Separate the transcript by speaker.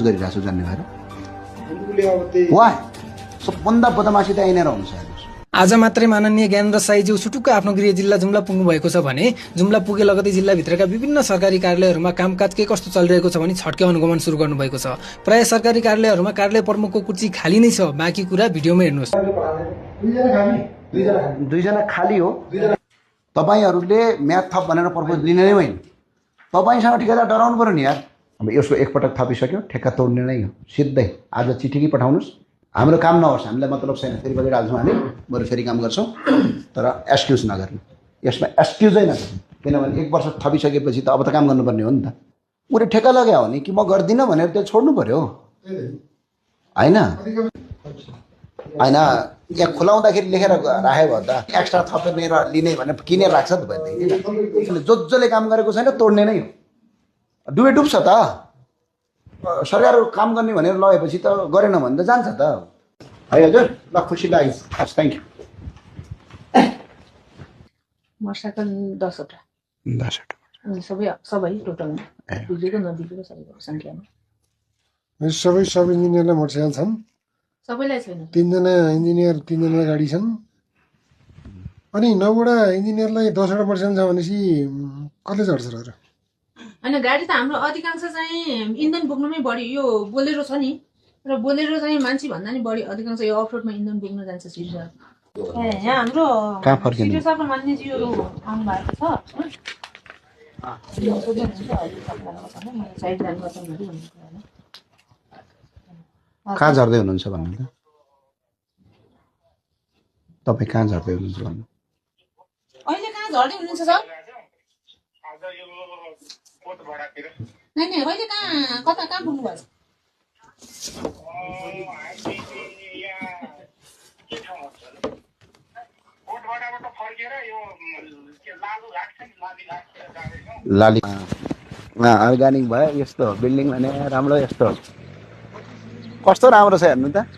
Speaker 1: गरिरहेको छु जन्ने भएर वाह सबभन्दा बदमासी त यहीँनिर हुन्छ।
Speaker 2: आज मात्रै माननीय ज्ञानेन्द्र साईज्यू सुटुक्क आफ्नो गृह जिल्ला जुम्ला पुग्नु भएको छ भने जुम्ला पुगे लगतै जिल्लाभित्रका विभिन्न सरकारी कार्यालयहरूमा कामकाज के कस्तो चलिरहेको छ भनी छड्के अनुगमन सुरु गर्नुभएको छ। प्राय सरकारी कार्यालयहरूमा कार्यालय प्रमुखको कुर्सी खाली नै छ, बाँकी कुरा भिडियोमा हेर्नुहोस्।
Speaker 1: दुईजना खाली हो। तपाईहरूले म्याथ थप भनेर प्रपोज लिने नै होइन। तपाईँसँग ठेकेदार डराउनु पर्यो नि यार। अब यसको एकपटक थपिसक्यो, ठेक्का तोड्ने नै हो सिधै। आज चिठी कि पठाउनुहोस्, हाम्रो काम नहोस्, हामीलाई मतलब छैन। फेरि बगिरहेछौँ हामी, बरु फेरि काम गर्छौँ, तर एक्सक्युज नगर्नु। यसमा एक्सक्युजै नगर्नु, किनभने 1 वर्ष थपिसकेपछि त अब त काम गर्नुपर्ने हो नि त। उसले ठेक्का लगायो भने कि म गर्दिनँ भनेर त्यो छोड्नु पर्यो होइन। होइन यहाँ खुलाउँदाखेरि लेखेर राख्यो भने त एक्स्ट्रा थपेर लिने भनेर किनेर राख्छ त भएदेखि। जसले काम गरेको छैन तोड्ने नै हो। डुब्छ त सरकार काम गर्ने भनेर लगेपछि त गरेन भने त जान्छ त है हजुर। ल खुसी लाग्यो, हस् थ्याङ्क यू।
Speaker 3: वर्षाका 10वटा सबै टोटल बिजुलीको नबिजुलीको सबैको सङ्ख्यामा
Speaker 4: सबै इन्जिनियरलाई मोटरसाइकल छन्,
Speaker 3: सबैलाई छैन।
Speaker 4: 3जना इन्जिनियर 3जनालाई गाडी छन्। अनि 9वटा इन्जिनियरलाई 10वटा मोटरसाइकल छ भनेपछि कसले चढ्छ र?
Speaker 3: होइन गाडी त हाम्रो अधिकांश चाहिँ इन्धन बोक्नुमै बढी, यो बोलेरो छ नि, र बोलेरो चाहिँ मान्छे भन्दा नि बढी अधिकांश यो अफरोडमा इन्धन बोक्न जान्छ। सिरिसा यहाँ हाम्रो सिरिसाको मान्यजीहरू आउनु भएको छ।
Speaker 1: कहाँ झर्दै हुनुहुन्छ भन्नु त? तपाईँ कहाँ झर्दै हुनुहुन्छ भन्नु?
Speaker 3: अहिले कहाँ झर्दै हुनुहुन्छ सर? नै अहिले कहाँ पुग्नु भएको छ?
Speaker 1: लाली अर्ग्यानिक भयो। यस्तो बिल्डिङ भने राम्रो, यस्तो कस्तो राम्रो छ हेर्नु त।